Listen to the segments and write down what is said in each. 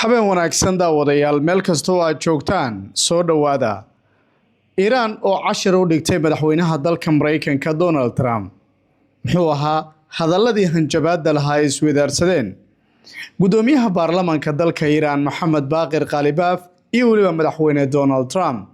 Habeen wanaagsan daawadayaal, meel kasta oo aad joogtaan, soo dhowaada. Iiraan oo cashir u dhigtay madaxweynaha dalka Maraykanka Donald Trump. Muxuu ahaa hadalladii hanjabaadda lahaa ay isweydaarsadeen guddoomiyaha baarlamaanka dalka Iiraan Maxamed Baaqir Qaalibaaf iyo weliba madaxweyne Donald Trump?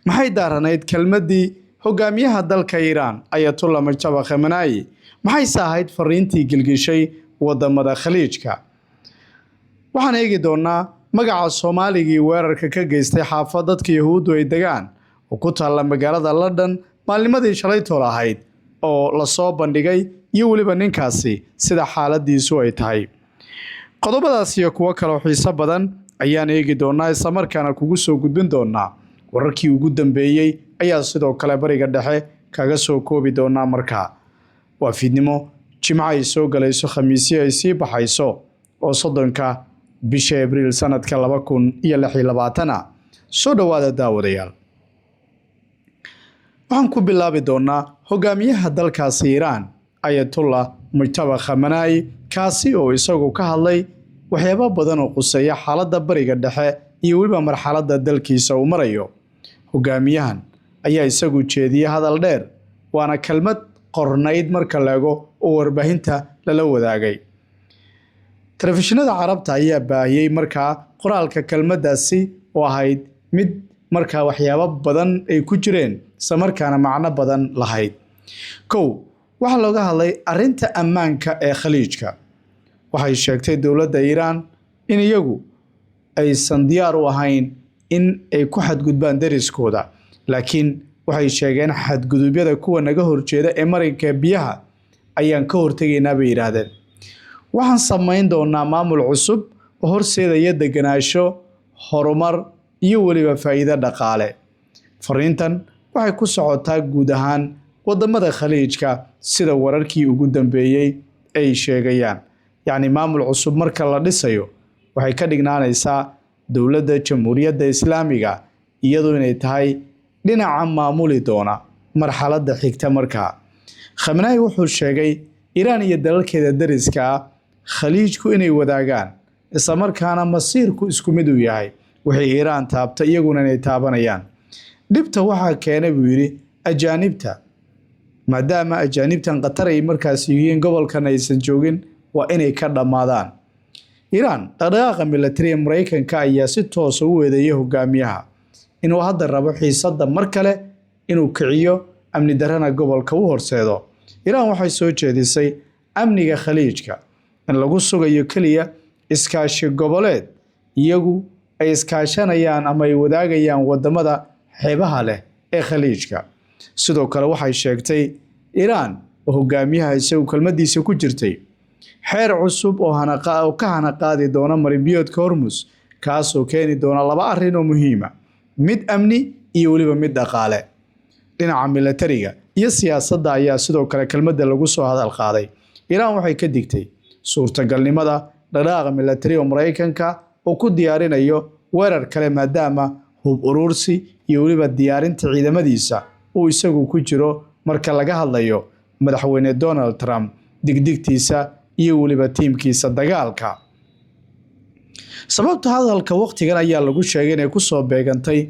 Maxay daaranayd kelmaddii hogaamiyaha dalka Iiraan Ayatollah Mujtaba Khamenei? Maxayse ahayd fariintii gilgishay wadamada Khaliijka? Waxaan eegi doonaa magaca Soomaaligii weerarka ka geystay xaafad dadka Yahuuddu ay degaan oo ku taalla magaalada London maalnimadii shalaytool ahayd oo lasoo bandhigay, iyo weliba ninkaasi sida xaaladiisu ay tahay. Qodobadaas iyo kuwo kaloo xiiso badan ayaan eegi doonaa, islamarkaana kugu soo gudbin doonaa. Wararkii ugu dambeeyey ayaa sidoo kale Bariga Dhexe kaga soo koobi doonaa. Markaa waa fiidnimo Jimco ay soo galayso, Khamiisyo ay sii baxayso, oo 30-ka bisha Abriil sanadka 2026. Soo dhowaada daawadayaal. Waxaan ku bilaabi doonaa hogaamiyaha dalkaasi Iiraan Ayatollah Mujtaba Khamenei, kaasi oo isagu ka hadlay waxyaabo badan oo quseeya xaaladda Bariga Dhexe iyo weliba marxaladda dalkiisa uu marayo. Hogaamiyahan ayaa isagu jeediyey hadal dheer, waana kelmad qornayd marka la eego oo warbaahinta lala wadaagay. Telefishinada Carabta ayaa baahiyey markaa qoraalka kelmaddaasi oo ahayd mid markaa waxyaabo badan ay ku jireen, islamarkaana macno badan lahayd. Kow, waxaa looga hadlay arrinta ammaanka ee Khaliijka. Waxay sheegtay dowladda Iiraan in iyagu aysan diyaar u ahayn in ay ku xadgudbaan deriskooda, laakiin waxay sheegeen xadgudubyada kuwa naga horjeeda ee marinka biyaha ayaan ka hortegaynaa, bay yidhaahdeen. Waxaan samayn doonaa maamul cusub oo horseedaya deganaansho, horumar iyo weliba faa'iido dhaqaale. Fariintan waxay ku socotaa guud ahaan wadamada Khaliijka, sida wararkii ugu dambeeyey ay sheegayaan. Yacni maamul cusub marka la dhisayo, waxay ka dhignaanaysaa dowladda Jamhuuriyadda Islaamiga iyadu inay tahay dhinaca maamuli doona marxaladda xigta. Markaa Khamenei wuxuu sheegay Iiraan iyo dalalkeeda dariska ah Khaliijku inay wadaagaan, islamarkaana masiirku isku mid uu yahay. Waxay Iiraan taabta iyaguna inay taabanayaan. Dhibta waxaa keenay, buu yidhi, ajaanibta. Maadaama ajaanibtan Qatar ay markaas yihiin, gobolkan aysan joogin, waa inay ka dhammaadaan. Iiraan dhaqdhaqaaqa militari ee Maraykanka ayaa si toosa u eedeeyay hogaamiyaha inuu hadda rabo xiisadda mar kale inuu kiciyo, amni darana gobolka u horseedo. Iiraan waxay soo jeedisay amniga Khaliijka in lagu sugayo keliya iskaashi goboleed iyagu ay iskaashanayaan ama ay wadaagayaan wadamada xeebaha leh ee Khaliijka. Sidoo kale waxay sheegtay Iiraan oo hogaamiyaha isagu kelmadiisa ku jirtay xeer cusub oo oo ka hanaqaadi doona marinbiyoodka Hormus, kaasoo keeni doona laba arrin oo muhiima: mid amni iyo weliba mid dhaqaale. Dhinaca milatariga iyo siyaasadda ayaa sidoo kale kelmadda lagu soo hadal qaaday. Iiraan waxay ka digtay suurtagalnimada dhaqdhaqaaqa milatari oo Maraykanka uu ku diyaarinayo weerar kale, maadaama hub uruursi iyo weliba diyaarinta ciidamadiisa uu isagu ku jiro marka laga hadlayo madaxweyne Donald Trump digdigtiisa iyo weliba tiimkiisa dagaalka. Sababta hadalka waqtigan ayaa lagu sheegay inay kusoo beegantay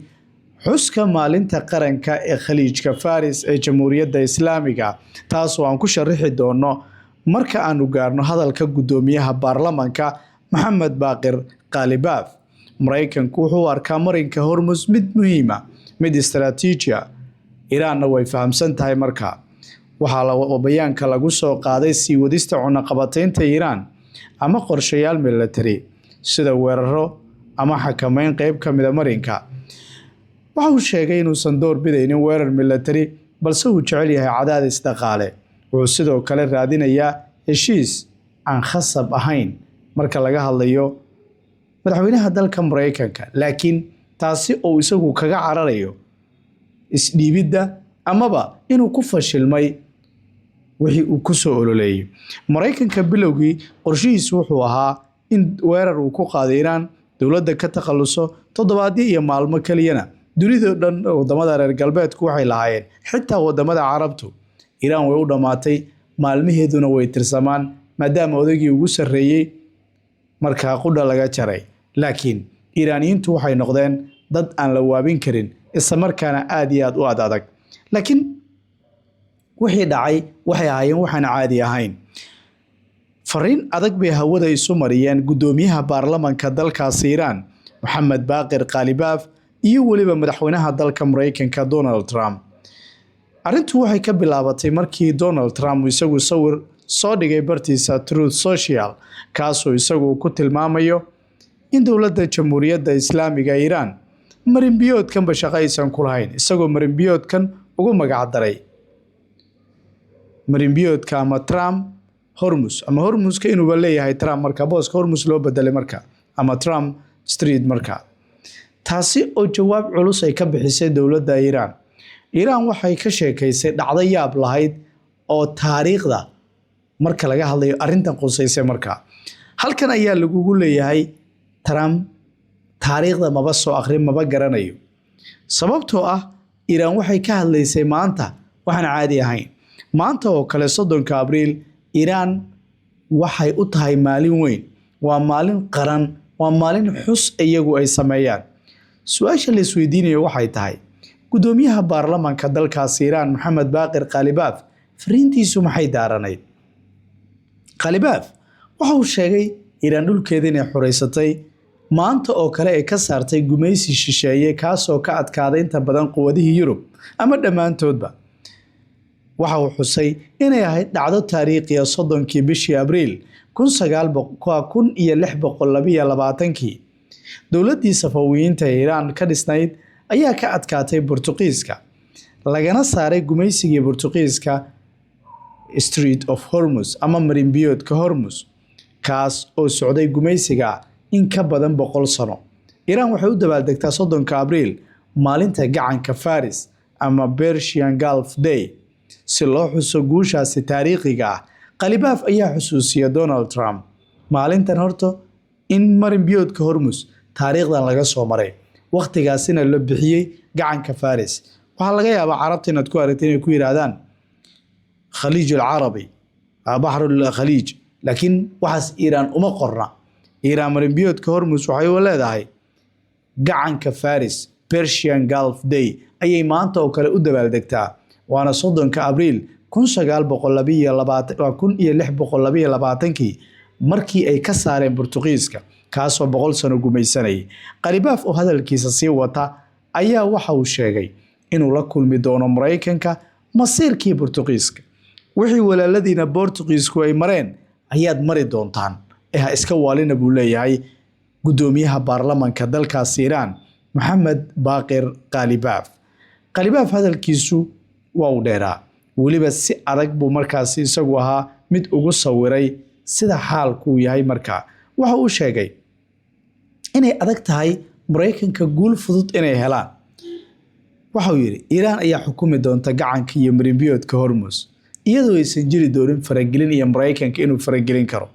xuska maalinta qaranka ee Khaliijka Faris ee Jamhuuriyadda Islaamiga, taas oo aan ku sharaxi doono marka aanu gaarno hadalka guddoomiyaha baarlamanka Maxamed Baaqir Qaalibaaf. Maraykanku wuxuu u arkaa marinka Hormus mid muhiima, mid istaraatiiji ah. Iiraanna way fahamsan tahay. Markaa waxaa bayaanka lagu soo qaaday sii wadista cunaqabataynta Iiraan ama qorshayaal milatari sida weeraro ama xakameyn qeyb ka mida marinka. Waxa uu sheegay inuusan door bidaynin weerar milatari, balse uu jecel yahay cadaadis dhaqaale. Wuxuu sidoo kale raadinayaa heshiis aan khasab ahayn marka laga hadlayo madaxweynaha dalka Maraykanka, laakiin taasi oo isagu kaga cararayo isdhiibidda amaba inuu ku fashilmay wixii uu ku soo ololeeyey. Maraykanka bilowgii qorshihiisu wuxuu ahaa in weerar uu ku qaado Iiraan, dowladda ka takhaluso toddobaadyo iyo maalmo keliyana. Dunidao dhan wadamada reer galbeedku waxay lahaayeen, xitaa wadamada Carabtu, Iiraan way u dhammaatay, maalmaheeduna way tirsamaan, maadaama odaygii ugu sarreeyey markaa qudha laga jaray. Laakiin Iiraaniyiintu waxay noqdeen dad aan la waabin karin, islamarkaana aad iyo aad u ad adag. Laakiin wixii dhacay waxay ahaayeen waxaan caadi ahayn. Fariin adag bay hawada isu mariyeen guddoomiyaha baarlamanka dalkaasi Iiraan, Maxamed Baaqir Qaalibaaf, iyo weliba madaxweynaha dalka Maraykanka, Donald Trump. Arrintu waxay ka bilaabatay markii Donald Trump isagu sawir soo dhigay bartiisa Truth Social, kaasoo isagu ku tilmaamayo in dowladda Jamhuuriyadda Islaamiga Iiraan marinbiyoodkanba shaqo aysan ku lahayn, isagoo marinbiyoodkan ugu magac daray marinbiyoodka ama Trump Hormus ama Hormuska inuuba leeyahay Trump, marka booska Hormus loo bedelay marka ama Trump Street marka. Taasi oo jawaab culus ay ka bixisay dowladda Iiraan. Iiraan waxay ka sheekaysay dhacdo yaab lahayd oo taariikhda marka laga hadlayo arrintan qusaysay. Marka halkan ayaa lagugu leeyahay Trump taariikhda maba soo akrin, maba garanayo, sababtoo ah Iiraan waxay ka hadlaysay maanta waxaan caadi ahayn. Maanta oo kale, 30-ka Abriil, Iiraan waxay u tahay maalin weyn, waa maalin qaran, waa maalin xus iyagu ay sameeyaan. Su-aasha la isweydiinayo waxay tahay, guddoomiyaha baarlamanka dalkaasi Iiraan, Maxamed Baaqir Qaalibaaf, fariintiisu maxay daaranayd? Qaalibaaf waxa uu sheegay Iiraan dhulkeeda inay xureysatay maanta oo kale ay ka saartay gumaysi shisheeye, kaasoo ka adkaaday inta badan quwadihii Yurub ama dhammaantoodba. Waxa uu xusay inay ahayd dhacdo taariikhiya 30-kii bishii Abriil 1622-kii, dowladdii Safawiyiinta ee Iiraan ka dhisnayd ayaa ka adkaatay Burtuqiiska, lagana saaray gumaysigii Burtuqiiska Strait of Hormus ama marinbiyoodka Hormus, kaas oo socday gumaysiga in ka badan 100 sano. Iiraan waxay u dabaaldegtaa 30-ka Abriil maalinta gacanka Faris ama Persian Gulf Day, si loo xuso guushaasi taariikhiga ah. Qalibaaf ayaa xusuusiya Donald Trump maalintan horta in marinbiyoodka Hormus taariikhdan laga soo maray, wakhtigaasina la bixiyey gacanka Faris. Waxaa laga yaabaa Carabta inaad ku aragtay inay ku yidhaahdaan Khaliij Alcarabi, Baxrul Khaliij, laakiin waxaas Iiraan uma qorna. Iiraan marinbiyoodka Hormus waxay u leedahay gacanka Faris. Persian Gulf Day ayay maanta oo kale u dabaaldegtaa, waana 30-ka Abriil 1922, 1622-kii, markii ay ka saareen Burtuqiiska, kaasoo 100 sano gumaysanayay. Qalibaaf oo hadalkiisa sii wata ayaa waxa uu sheegay inuu la kulmi doono Maraykanka masiirkii Burtuqiiska. Wixii walaaladiina Bortuqiisku ay mareen ayaad mari doontaan ee ha iska waalina, buu leeyahay guddoomiyaha baarlamanka dalkaasi Iiraan, Maxamed Baaqir Qaalibaaf. Qaalibaaf hadalkiisu waa uu dheeraa, weliba si adag buu markaasi isagu ahaa mid ugu sawiray sida xaalkuu yahay. Markaa waxa uu sheegay inay adag tahay Maraykanka guul fudud inay helaan. Waxa uu yidhi Iiraan ayaa xukumi doonta gacanka iyo marinbiyoodka Hormus, iyadoo aysan jiri doonin faragelin iyo Maraykanka inuu faragelin karo.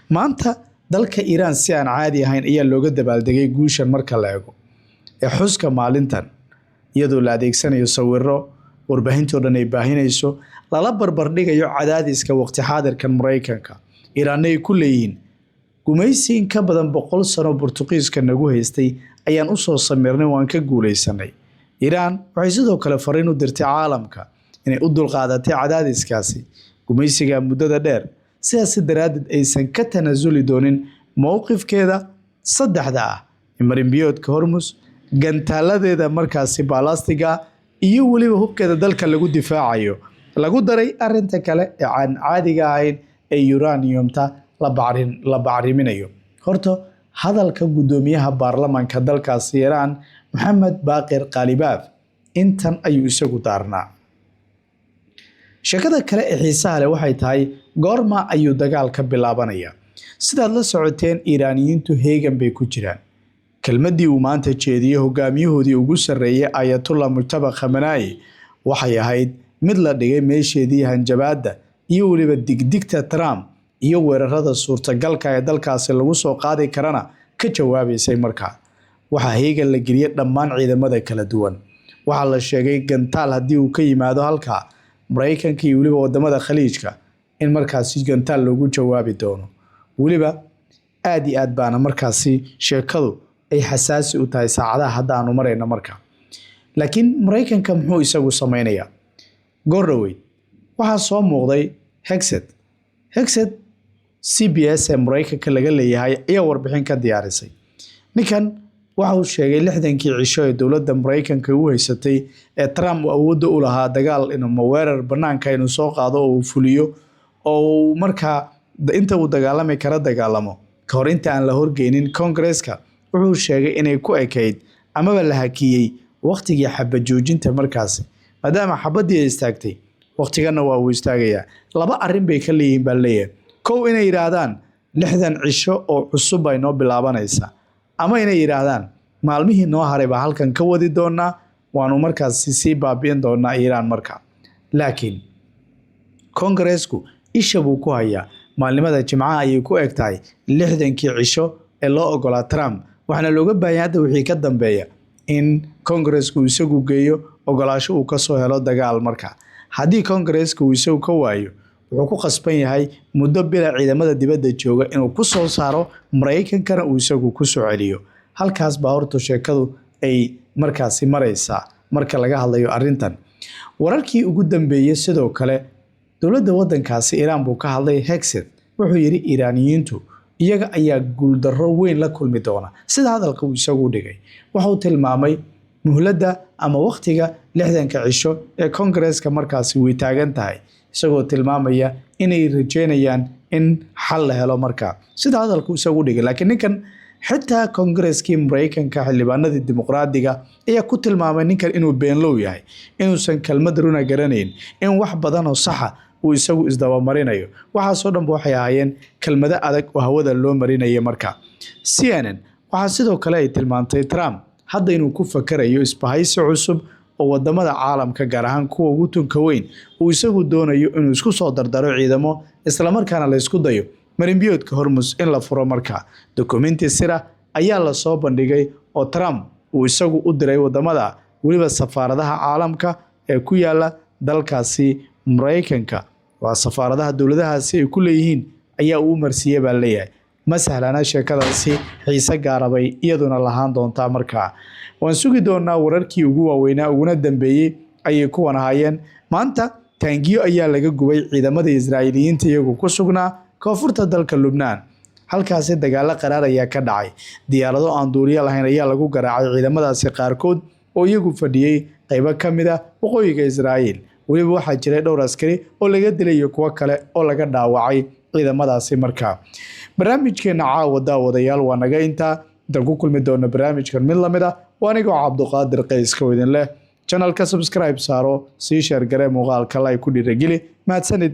Maanta dalka Iiraan si aan caadi ahayn ayaa looga dabaaldegay guushan marka la eego ee xuska maalintan, iyadoo la adeegsanayo sawiro warbaahintoo dhan ay baahinayso, lala barbardhigayo cadaadiska waqti xaadirkan Maraykanka. Iiraanna ay ku leeyihiin gumaysi in ka badan 100 sano Burtuqiiska nagu haystay ayaan usoo samirnay, waan ka guulaysanay. Iiraan waxay sidoo kale fariin u dirtay caalamka inay u dulqaadatay cadaadiskaasi gumaysiga muddada dheer, sidaasi daraaddeed aysan ka tanasuli doonin mowqifkeeda saddexda ah ee marinbiyoodka Hormus, gantaaladeeda markaasi baalastiga iyo weliba hubkeeda dalka lagu difaacayo, lagu daray arinta kale ee aan caadiga ahayn ee uraniumta la bacriminayo. Horta hadalka guddoomiyaha baarlamanka dalkaasi Iiraan, Maxamed Baaqir Qaalibaaf, intan ayuu isagu daarnaa. Sheekada kale ee xiisaha leh waxay tahay, goorma ayuu dagaal ka bilaabanaya? Sidaad la socoteen, Iiraaniyiintu heegan bay ku jiraan. Kelmaddii uu maanta jeediyey hogaamiyahoodii ugu sarreeyay, Ayatullah Mujtaba Khamenei, waxay ahayd mid la dhigay meesheedii hanjabaadda iyo weliba digdigta Trump iyo weerarada suurtagalka ee dalkaasi lagu soo qaadi karana ka jawaabaysay. Markaa waxaa heegan la geliyey dhammaan ciidamada kala duwan. Waxaa la sheegay gantaal haddii uu ka yimaado halka Maraykanka iyo weliba wadamada Khaliijka in markaasi gantaal loogu jawaabi doono. Weliba Aad iyo aad baana markaasi sheekadu ay xasaasi u tahay saacadaha hadda aanu marayno marka. Laakiin Maraykanka muxuu isagu samaynayaa? Goor dhoweyd waxaa soo muuqday Hegseth. CBS ee Maraykanka laga leeyahay ayaa warbixin ka diyaarisay ninkan. Waxa uu sheegay 60-kii cisho ee dowladda Maraykanka u haysatay ee Trump uu awoodda u lahaa dagaal inuu weerar banaanka inuu soo qaado oo uu fuliyo oo uu markaa inta uu dagaalami kara dagaalamo ka hor inta aan la horgeynin Congress-ka, wuxuu sheegay inay ku ekayd amaba la hakiyey waqtigii xabad joojinta markaasi. Maadaama xabaddii ay istaagtay, waqtigana waa uu istaagayaa. Laba arrin bay ka leeyihiin baa leeyahay: kow, inay yidhaahdaan 60 cisho oo cusub bay noo bilaabanaysaa, ama inay yidhaahdaan maalmihii noo haray baa halkan ka wadi doonaa, waanu markaasi sii baabi'in doonaa Iiraan marka. Laakiin Kongareesku isha buu ku hayaa. Maalnimada Jimcaha ayay ku eg tahay 60-kii cisho ee loo ogolaa Trump, waxaana looga baahanya hadda wixii ka dambeeya in Kongareesku isagu geeyo ogolaasho uu kasoo helo dagaal marka. Haddii Kongareeska uu isagu ka waayo, wuxuu ku qasban yahay muddo bila ciidamada dibadda jooga inuu ku soo saaro, Maraykankana uu isagu ku soo celiyo. Halkaas baa horta sheekadu ay markaasi maraysaa marka laga hadlayo arrintan. Wararkii ugu dambeeyey sidoo kale dowladda waddankaasi Iiraan buu ka hadlay Hegseth. Wuxuu yidhi Iiraaniyiintu iyaga ayaa guuldarro weyn la kulmi doona, sida hadalka uu isagu dhigay. Wuxuu tilmaamay muhladda ama wakhtiga 60-ka cisho ee Kongareeska markaasi way taagan tahay, isagoo tilmaamaya inay rajeynayaan in xal la helo markaa, sida hadalku isagu dhigay. Laakiin ninkan xitaa Kongareskii Maraykanka, xildhibaanadii Dimuqraadiga ayaa ku tilmaamay ninkan inuu beenlow yahay, inuusan kelmad runa garanayn, in wax badan oo saxa uu isagu isdabamarinayo. Waxaasoo dhanba waxay ahaayeen kelmado adag oo hawada loo marinaya marka. CNN waxaa sidoo kale ay tilmaantay Trump hadda inuu ku fakarayo isbahaysi cusub oo wadamada caalamka, gaar ahaan kuwa ugu tunka weyn, uu isagu doonayo inuu isku soo dardaro ciidamo, islamarkaana la isku dayo marinbiyoodka Hormus in la furo. Markaa dokumenti sira ayaa lasoo bandhigay oo Trump uu isagu u diray wadamada, weliba safaaradaha caalamka ee ku yaala dalkaasi Maraykanka, waa safaaradaha dowladahaasi ay ku leeyihiin ayaa uu marsiiyey baa leeyahay. Ma sahlana sheekadaasi, xiise gaarabay iyaduna lahaan doontaa markaa. Waan sugi doonaa. Wararkii ugu waaweynaa uguna dambeeyey ayay kuwan ahaayeen. Maanta taangiyo ayaa laga gubay ciidamada Israa'iiliyiinta iyagu ku sugnaa koonfurta dalka Lubnaan. Halkaasi dagaalo qaraar ayaa ka dhacay. Diyaarado aan duuliyo lahayn ayaa lagu garaacay ciidamadaasi qaarkood oo iyagu fadhiyey qaybo ka mid ah waqooyiga Israa'iil. Weliba waxaa jiray dhowr askari oo laga dilay iyo kuwo kale oo laga dhaawacay ciidamadaasi. Markaa barnaamijkeena caawa, daawadayaal, waa naga intaa. Intaan ku kulmi doono barnaamijkan mid lamid ah, waa anigoo Cabduqaadir Qayska oo idin leh channel-ka subscribe saaro, sii share garee muuqaalka, like ku dhiirageli. Mahadsanid.